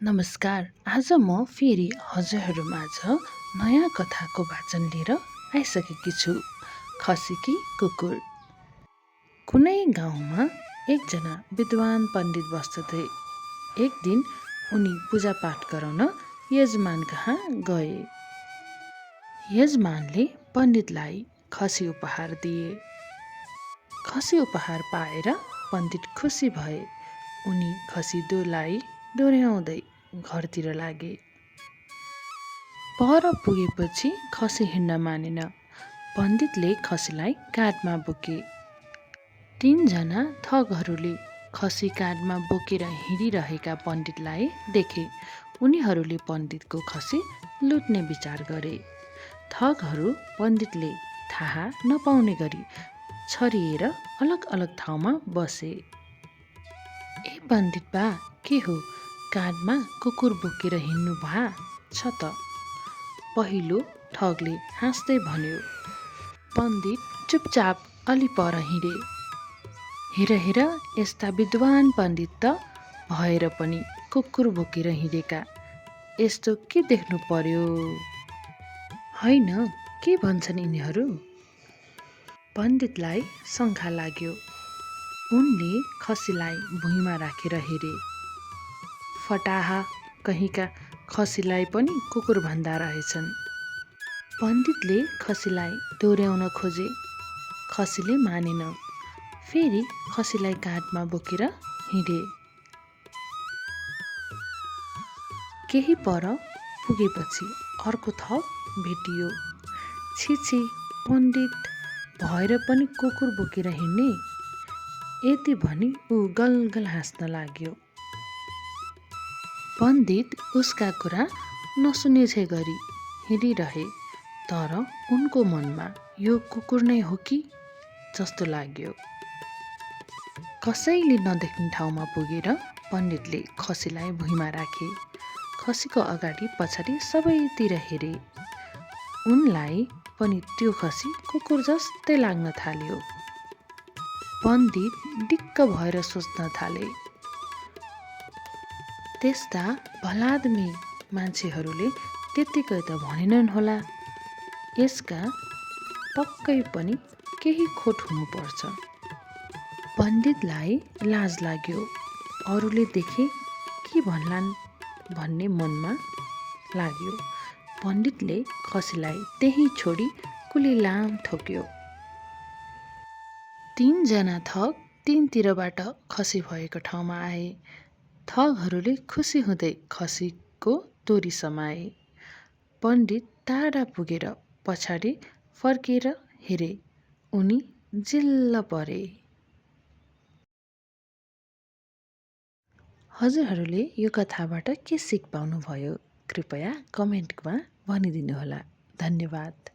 नमस्कार। आज म फेरि हजुरहरूमाझ नयाँ कथाको वाचन लिएर आइसकेकी छु। खसेकी कुकुर। कुनै गाउँमा एकजना विद्वान पण्डित बस्दथे। एक दिन उनी पूजापाठ गराउन यजमान कहाँ गए। यजमानले पण्डितलाई खसी उपहार दिए। खसी उपहार पाएर पण्डित खुसी भए। उनी खसी दोलाई डोर्याउँदै घरतिर लागे। पर पुगेपछि खसी हिँड्न मानेन। पण्डितले खसीलाई काँधमा बोके। 3 जना ठगहरूले खसी काँधमा बोकेर हिँडिरहेका पण्डितलाई देखे। उनीहरूले पण्डितको खसी लुट्ने विचार गरे। ठगहरू पण्डितले थाहा नपाउने गरी छरिएर अलग अलग ठाउँमा बसे। ए पण्डित बा, के हो, काँधमा कुकुर बोकेर हिँड्नु भा छ त? पहिलो ठगले हाँस्दै भन्यो। पण्डित चुपचाप अलि पर हिँडे। हेर हेर, यस्ता विद्वान पण्डित त भएर पनि कुकुर बोकेर हिँडेका, यस्तो के देख्नु पर्यो? होइन, के भन्छन् यिनीहरू? पण्डितलाई शङ्का लाग्यो। उनले खसीलाई भुइँमा राखेर हेरे। फटाहा, कहीँका खसीलाई पनि कुकुर भन्दा रहेछन्। पण्डितले खसीलाई डोर्याउन खोजे। खसीले मानेन। फेरि खसीलाई काँधमा बोकेर हिँडे। केही पर पुगेपछि अर्को थग भेटियो। छिछि, पण्डित भएर पनि कुकुर बोकेर हिँड्ने, यति भनी ऊ गलगल हाँस्न लाग्यो। पण्डित उसका कुरा नसुनेझै गरी हिँडिरहे, तर उनको मनमा यो कुकुर नै हो कि जस्तो लाग्यो। कसैले नदेख्ने ठाउँमा पुगेर पण्डितले खसीलाई भुइँमा राखे। खसीको अगाडि पछाडि सबैतिर हेरे। उनलाई पनि त्यो खसी कुकुर जस्तै लाग्न थाल्यो। पण्डित दिक्क भएर सोच्न थाले, त्यस्ता भलाद्मी मान्छेहरूले त्यत्तिकै त भनेनन् होला, यसका पक्कै पनि केही खोट हुनुपर्छ। पण्डितलाई लाज लाग्यो। अरूले देखे के भन्लान् भन्ने मनमा लाग्यो। पण्डितले खसीलाई त्यहीँ छोडी कुलिलाम ठोक्यो। 3 जना ठग 3 तिरबाट खसी भएको ठाउँमा आए। ठगहरूले खुसी हुँदै खसीको डोरी समाए। पण्डित टाढा पुगेर पछाडि फर्केर हेरे। उनी जिल्ल परे। हजुरहरूले यो कथाबाट के सिक पाउनुभयो? कृपया कमेन्टमा भनिदिनुहोला। धन्यवाद।